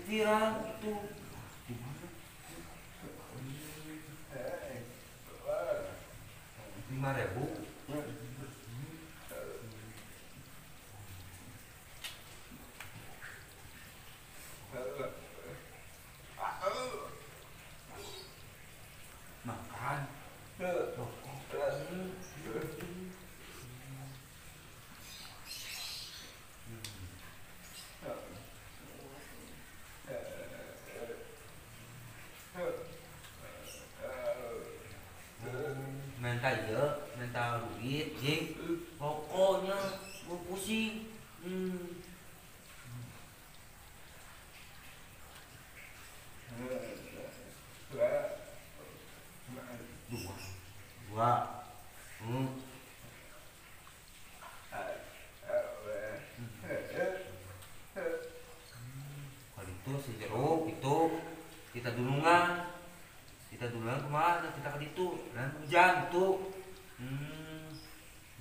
Viral itu. Di mana? 5.000. Makan. Minta ya, minta duit, jing. Pokoknya gua pusing. Dua. Kalau itu si jeruk itu kita dulungan. Kita duluan kemana? Kita ke itu, dan hujan itu.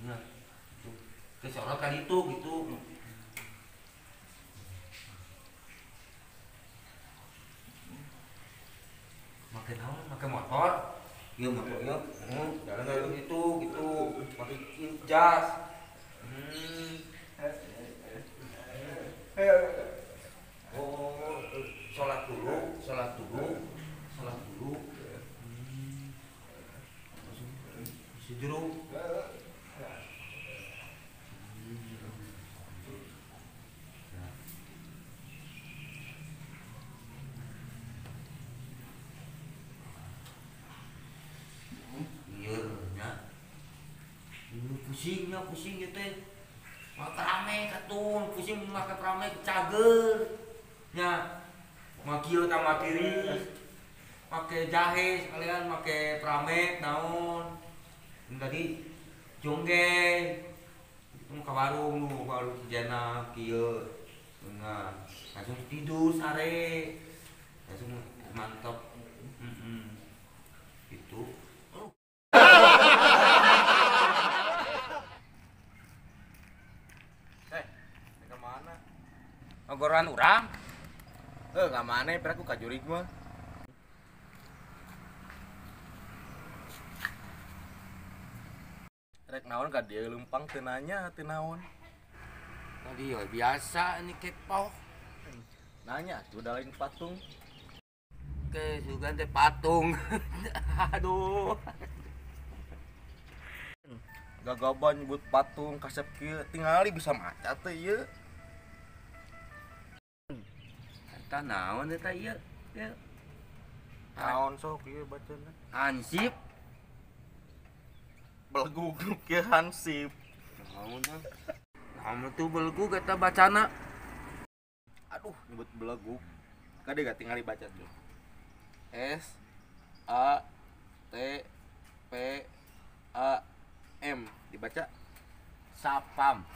Nah, itu. Kesorot kali itu gitu. Makin naon? Makin motor. Iya motor ya. Jalan-jalan itu gitu. Pakai jas. Oh, sholat dulu, sholat dulu, sholat dulu. Si jeruk. Iya, nya. Pusingnya, pusing gitu. Make rame katun, pusing make rame cager. Nya. Makil tambah tiris. Pakai jahe sekalian, pakai pramek naon. Tadi jongge itu ke warung lu, warung sejenak kieu. Nah, langsung tidur sare. Langsung mantap. Itu. Ke mana? Ngogoroan urang. Ka mana pira ku ka jurig mah. Rek naon ka dieu leumpang teu nanya teu naon. Tadi ya biasa ini kepo. Nanya tuh udah lain patung. Oke, sugan teh patung. Aduh. Gagaban nyebut patung kasep kieu tingali bisa maca teh ieu. Eta naon eta ieu? Ieu. Naon sok ieu bacana? Hansip. Belegug kieu hansip. Naon tah? Naon tuh belegug eta bacana? Aduh, nyebut belegug. Kade gak tingali baca tuh. S A T P A M dibaca Sapam.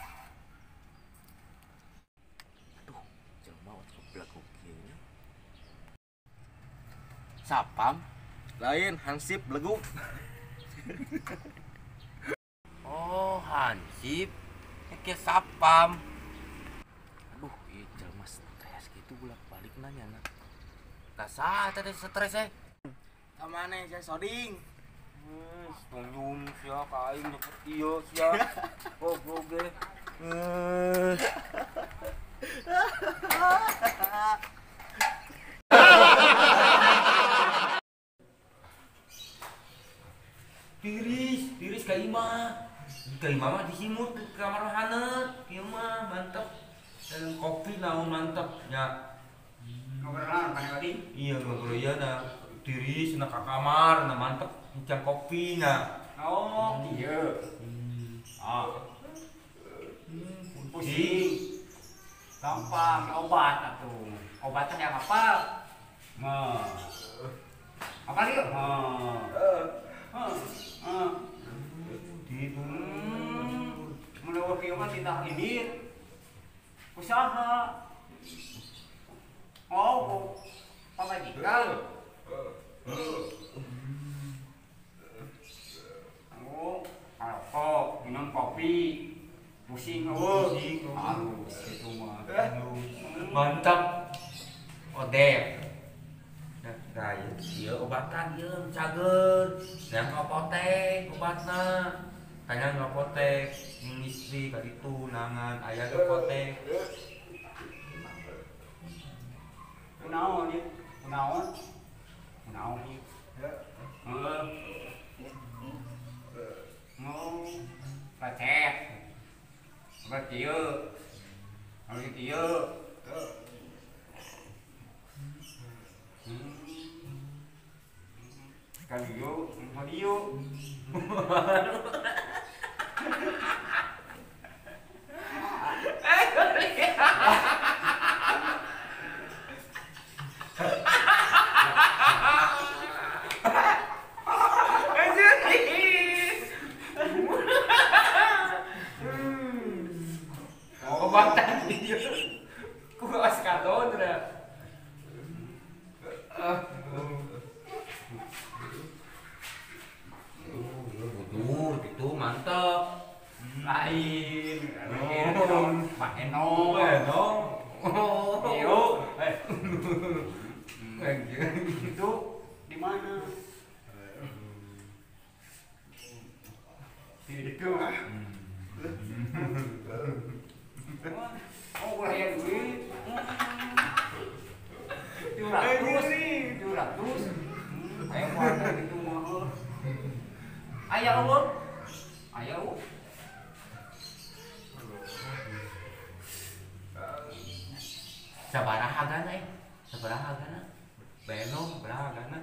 Aduh, jelema otak belegug kieu nya. Sapam? Lain hansip belegug. Oh, hansip. Kayak sapam. Aduh, ieu jelema stres gitu bolak-balik nanya na. Tah saha teh stres eh? Ka maneh sia soding? Tunjung sia ka aing nyebut ieu sia. Goblok ge. Tiris, tiris ka imah. Ka imah mah disimut ke kamar haneut. Ieu mah mantep. Dan kopi naon mantep nya. Ngobrol mana tadi? Iya ngobrol iya nah. Tiris na ka kamar nah mantep bincang kopi nah. Oh, iya. Ah. Pusing. Gampang obat atuh. Obatnya yang apa? Nah. Apa lagi? Heeh. Tidur. Menurut kieu mah tidak ini. Usaha. Oh, pamajikan. Oh, rokok, minum kopi, pusing, oh, halus itu mah. Mantap. Odep. Nah, ieu obatan ieu cager. Yang apotek obatna. Tanya ka apotek, jeung istri ka ditu nangan aya ge apotek. Kunaon ieu? Kunaon? Kunaon ieu? Heeh. Mau resep. Obat ieu. Obat ieu. Kan ieu, mau ieu. Obatan ieu. Ku askadon dah. Bujur gitu mantep. Lain. Pak Eno. Eno. Iyo. Itu di mana? Itu. Oh, ulah ya duit. 700, 700. Ayo mau gitu mah. Aya eueuh. Aya eueuh. Sabaraha hargana eh? Sabaraha hargana? Beno sabaraha hargana?